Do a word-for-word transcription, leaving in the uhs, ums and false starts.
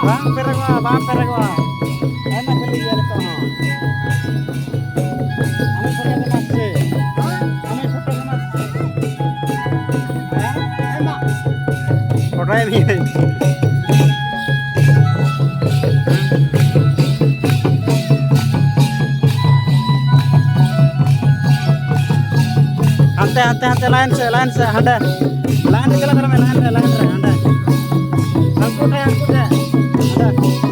ᱵᱟᱝ ᱯᱮᱨᱮᱜᱚᱜᱼᱟ, ᱵᱟᱝ ᱯᱮᱨᱮᱜᱚᱜᱼᱟ᱾ ᱟᱭᱢᱟ ᱠᱷᱟᱹᱞᱤ ᱜᱮᱭᱟ ᱱᱤᱛᱚᱜ ᱦᱚᱸ᱾ ᱟᱢᱮ ᱯᱷᱳᱴᱳ ᱠᱟᱱᱟ ᱥᱮ? ᱟᱢᱮ ᱯᱷᱳᱴᱳ ᱠᱟᱱᱟ ᱥᱮ? ᱯᱷᱳᱴᱳᱭ ᱢᱮᱭᱟᱹᱧ᱾ ᱦᱟᱱᱛᱮ, ᱦᱟᱱᱛᱮ, ᱦᱟᱱᱛᱮ, ᱞᱟᱭᱤᱱ ᱥᱮᱫ, ᱞᱟᱭᱤᱱ ᱥᱮᱫ, ᱦᱟᱸᱰᱮ᱾ ᱞᱟᱭᱤᱱ ᱨᱮ ᱪᱟᱞᱟᱜ ᱠᱟᱱᱟ, ᱞᱟᱭᱤᱱ ᱨᱮ, ᱞᱟᱭᱤᱱ ᱨᱮ, ᱦᱟᱸᱰᱮ᱾ ᱦᱟᱹᱱᱠᱩ ᱴᱷᱮᱱ, ᱦᱟᱹᱱᱠᱩ ᱴᱷᱮᱱ, ᱦᱟᱸᱰᱮ᱾